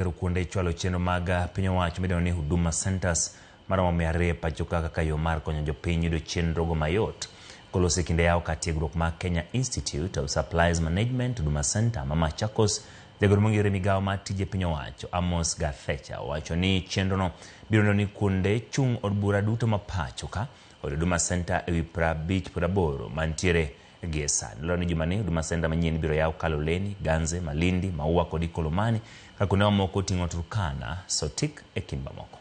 Gero kuonde chwalo chenro mag piny owacho midendo ni Huduma Centers maromo 200 e pacho ka kaka yo mar konyo jopiny yudo chenrogo mayot. Koloso e kinde yawo kar tiegruok mar Kenya Institute of Supplies Management Huduma Center ma Machakos, jagoro mong'ere migawo mar tije piny owacho Amos Gathecha owacho ni chenrono biro neno ni kuonde chung' od bura duto ma pacho ka oyudo Huduma Center ewi 58 mantiere gie sani. Lero ni jumani Huduma Center manyien ibiro yaw Kaloleni, Ganze, Malindi, Maua kod Ikolomani ka kuonde mamoko oting'o Turkana, Sotik e kind mamoko.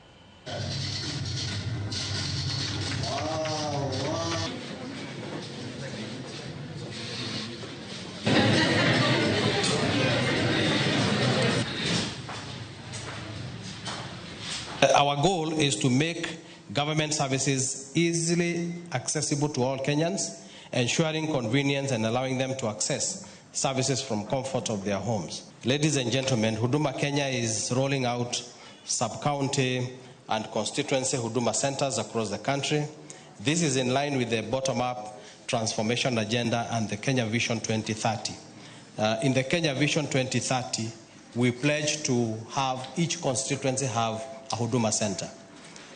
Our goal is to make government services easily accessible to all Kenyans, ensuring convenience and allowing them to access services from comfort of their homes. Ladies and gentlemen, Huduma Kenya is rolling out sub-county and constituency Huduma centers across the country. This is in line with the bottom-up transformation agenda and the Kenya Vision 2030. In the Kenya Vision 2030, we pledge to have each constituency have a Huduma center.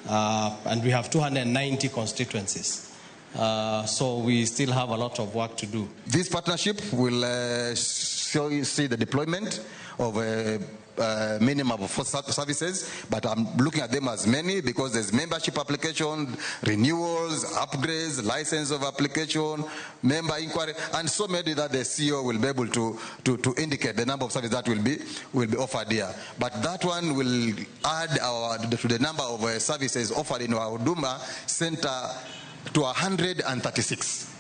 And we have 290 constituencies. So we still have a lot of work to do. This partnership will see the deployment of a minimum of 4 services, but I'm looking at them as many because there's membership application, renewals, upgrades, license of application, member inquiry, and so many that the CEO will be able to indicate the number of services that will be offered here. But that one will add to the number of services offered in our Huduma Center to 136.